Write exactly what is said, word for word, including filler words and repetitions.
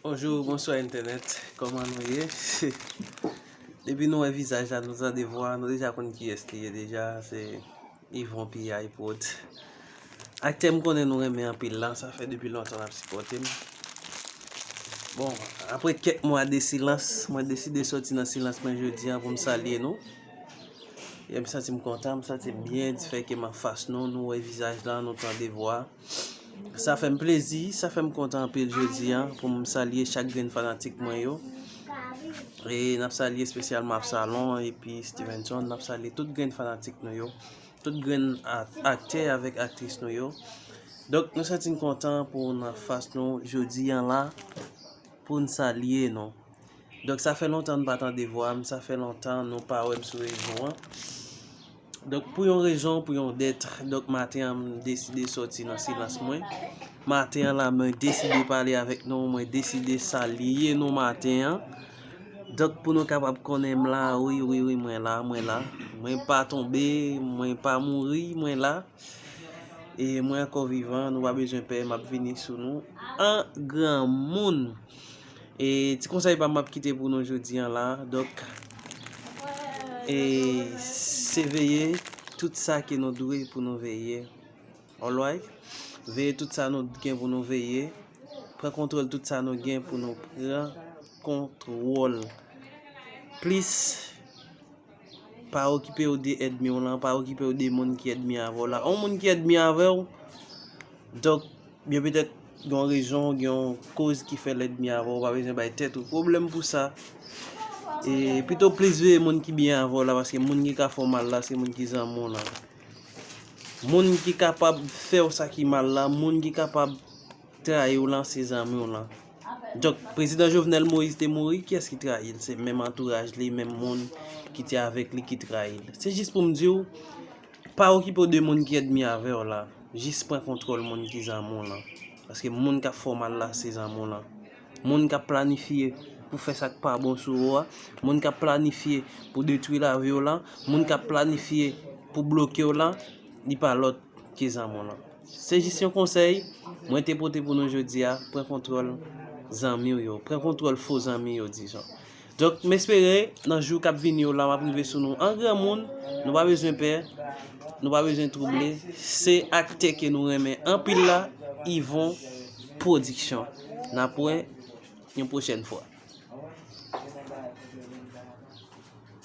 Bonjou, bonswa entènèt, kòman nou ye? Depi nou wè vizaj la, nou tande vwa, nou deja konn kiyès li ye deja, se Yvon P I Prod. Aktè m konnen nou renmen anpil la, sa fè depi lontan n ap sipòte m. Bon, apre kèk mwa de silans, mwen deside sòti nan silans mwen jodi a pou m salye nou. E m santi m kontan, m santi m byen, di fè ke m anfas nou, nou wè vizaj la, nou tande vwa. Sa fè m plezi, sa fè m kontan anpil jodi a pou m salye chak grenn fanatik mwen yo. E n ap salye espesyalman Absalon epi Stevenson, n ap salye tout grenn fanatik nou yo, tout grenn a- aktè avèk aktris nou yo. Donk, nou santi n kontan pou n anfas nou jodi a la, pou n salye nou. Donk, sa fè lontan n pa tande vwa m, sa fè lontan nou pa wè m sou rezo an. Donk, pou yon rezon, pou yon dèt, donk, maten an, m deside sòti nan silans mwen. Maten an la, mwen deside pale avèk nou, mwen deside salye nou maten an. Donk, pou nou kapab konnen m la, wi, wi, wi, mwen la, mwen la. Mwen pa tonbe, mwen pa mouri, mwen la. E mwen ankò vivan, nou pa bezwen pè, m ap vini sou nou an granmoun. E ti konsèy pa m ap kite pou nou jodi an la. Donk, e se veye tout sa ke nou dwe pou nou veye. Alright? Veye tout sa nou gen pou nou veye. Pran kontwòl tout sa nou gen pou nou pran kontwòl. Plis, pa okipe w de ènmi w lan, pa okipe w de moun ki ènmi avè w la. Yon moun ki ènmi avè w, donk, byen petèt, gen yon rezon, gen yon koz ki fè l ènmi avè w, ou pa bezwen bay tèt ou pwoblèm pou sa. E pito plis veye moun ki byen avè w la, paske moun ki ka fè w mal la, se moun ki zanmi w lan. Moun ki kapab fè w sa ki mal la, moun ki kapab trayi w lan, se zanmi w lan. Donk, prezidan Jovenel Moïse te mouri, kiyès ki trayi l? Se menm antouraj li, menm moun ki te avèk li ki trayi l. Se jis pou m di w, pa okipe w de moun ki ènmi avè w la. Jis pran kontwòl moun ki zanmi w lan. Paske moun k ap fè w mal la, se zanmi w lan. Moun k ap planifye pou fè sa k pa bon sou ou a, moun k ap planifye pou detwi lavi w lan, moun k ap planifye pou bloke w lan, li pa lòt ke zanmi w lan. Se jis yon konsèy mwen te pote pou nou jodi a, pran kontwòl zanmi w yo, pran kontwòl fo zanmi yo, dizon. Donk, m espere, nan jou k ap vini yo la, m ap rive sou nou an granmoun, nou pa bezwen pè, nou pa bezwen twouble. Se aktè ke nou renmen anpil la, Yvon Production. N ap wè yon pwochèn fwa.